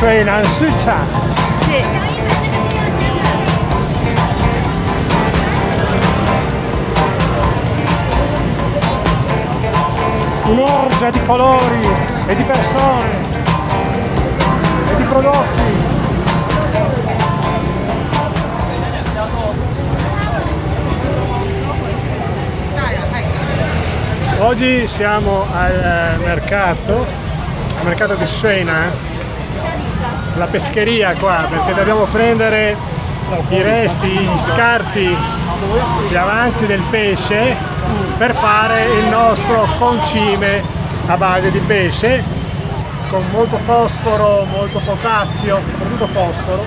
水南市場。是。 Un'orgia di colori e di persone e di prodotti. Oggi siamo al mercato di Shuinan, la pescheria qua, perché dobbiamo prendere i resti, gli scarti, gli avanzi del pesce per fare il nostro concime a base di pesce con molto fosforo, molto potassio, soprattutto fosforo,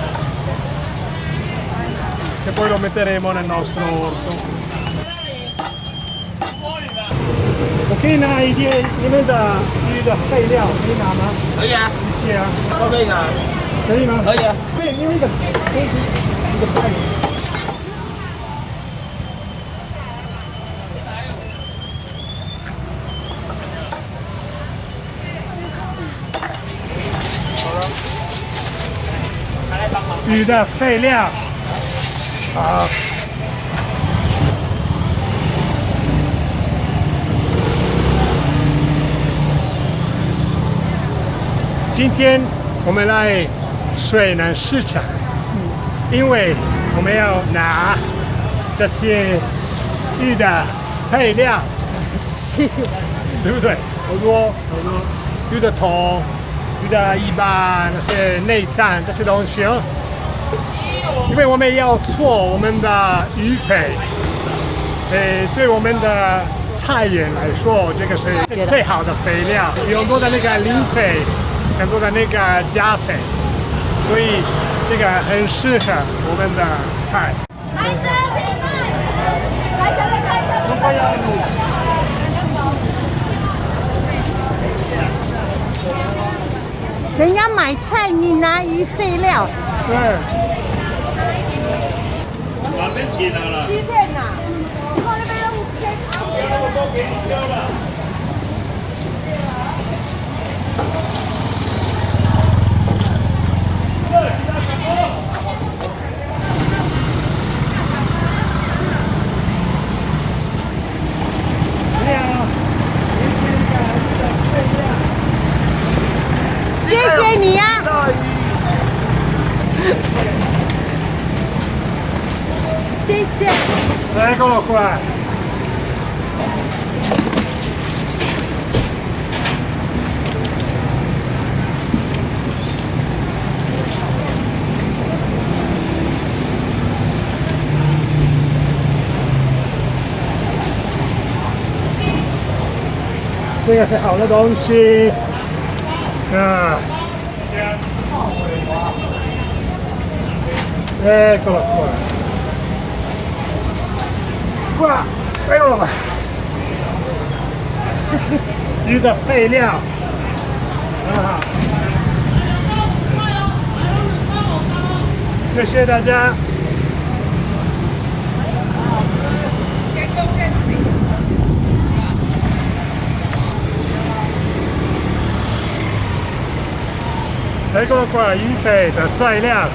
che poi lo metteremo nel nostro orto. 我可以拿一點你們的魚的廢料，可以拿嗎？可以啊，謝謝啊。都可以拿。可以嗎？可以啊。對，你有一個東西，一個袋子。好了，魚的廢料，好。今天我們來水南市場，因為我們要拿這些魚的配料，對不對？好多好多魚的頭、魚的尾巴、那些內臟這些東西哦。因為我們要做我們的魚肥，對我們的菜園來說，這個是最好的肥料，有很多的那個磷肥，很多的那個鉀肥，所以這個很適合我們的菜。來這邊買，來這邊買。人家買菜，你拿魚廢料。對。哪邊錢啊啦？欺騙呐！你看那邊用錢。我都給你交了。謝謝你啊！謝謝。 Eccolo qua. 這個是好的東西啊！Eccolo qua. Qua, eccolo qua. 魚的廢料，很好。謝謝大家。Eccolo qua, 魚肥的材料。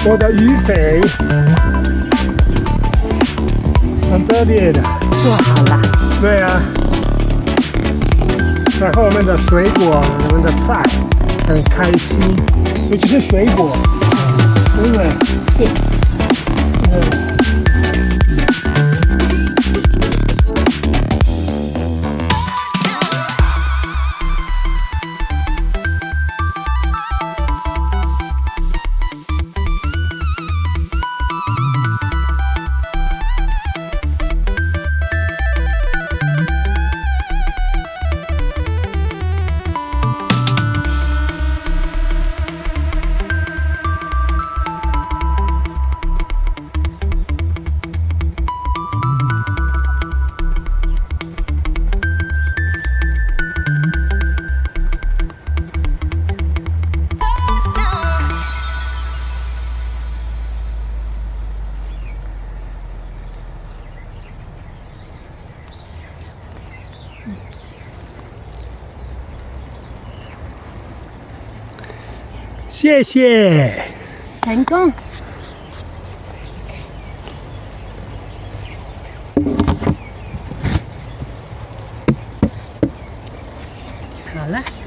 我的魚肥，很特別的。做好了。對啊，然後我們的水果，我們的菜，很開心。這就是水果，對不對？是。嗯。謝謝。成功。好了。